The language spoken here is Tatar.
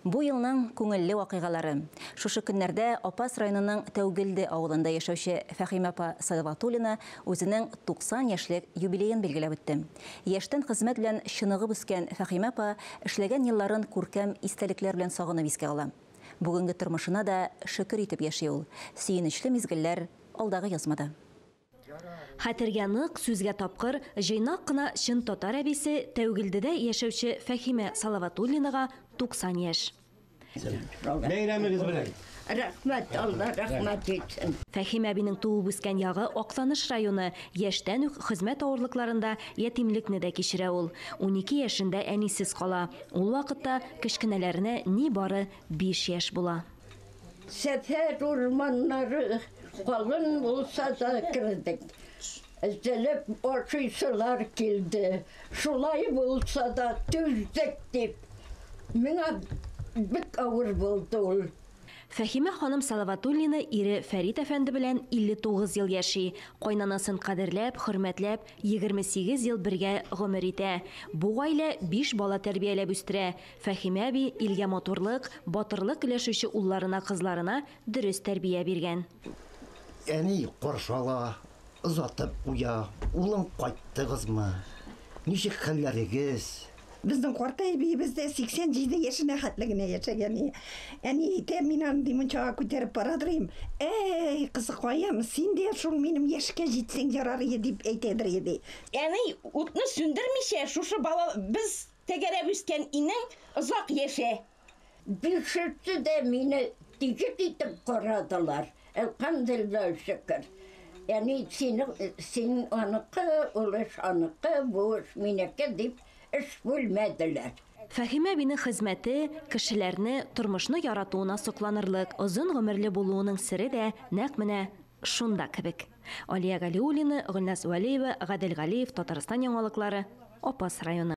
Бу елның күңелле вакыйгалары. Шушы көннәрдә Апас районының Тәүгелде авылында яшәүче Фәхимә апа Салаватуллина үзенең 90 яшьлек юбилеен билгеләп үтте. Яшьтән хезмәт белән чыныгып үскән Фәхимә апа эшләгән елларын күркәм истәлекләр белән сагынып искә ала. Бүгенге тормышына да шөкер итеп яши ул. Сөенечле мизгелләр алдагы язмада. Хәтергә нык, сүзгә тапкыр, җыйнак кына чын татар әбисе Тәүгелдедә яшәүче Фәһимә Салаватуллинага 90 яшь. Бәйрәмегез белән! Рәхмәт, Алла рәхмәт итсен. Фәһимә әбинең туып үскән ягы Актаныш районы. Яшьтән үк хезмәт авырлыкларында ятимлекне дә кичерә ул. 12 яшендә әнисез кала. Ул вакытта кечкенәләренә нибары 5 яшь була. Сәфәр урманнары калын булса да кердек. Өзелеп ашыйсылар килде. Шулай булса да түздек дип. Миңа бик авыр булды ул. Фәһимә ханым Салаватуллина ире Фәрит әфәнде белән 59 ел яши. Кайнанасын кадерләп, хөрмәтләп, 28 ел бергә гомер итә. Бу гаилә биш бала тәрбияләп үстерә. Фәһимә әби илгә матурлык, батырлык өләшүче улларына-кызларына дөрес тәрбия биргән. Әни каршы ала, озатып куя, Улым, кайттыгызмы? Ничек хәлләрегез? Безнең карт әбиебез дә 87 яшенә хәтле генә яшәгән. Әни әйтә, мин аны ди мунчага күтәреп барадыр идем. Әй, кызыкаем, син дә шул минем яшькә җитсәң ярар иде, дип әйтәдер иде. Әни утны сүндермичә, шушы бала без тәгәрәп үскән инең озак яшә. Бишесе дә мине тигез итеп карадылар. Әлхәмдүлилләһ, шөкер. Әни, сине, син аныкы, ул эш аныкы, бу эш минеке дип эш бүлмәделәр. Фәһимә әбинең хезмәте, кешеләрне, тормышны яратуына сокланырлык, озын гомерле булуының сере дә нәкъ менә шунда кебек. Алия Галиуллина, Гөлназ Вәлиева, Гадел Галиев, Татарстан яңалыклары, Апас районы.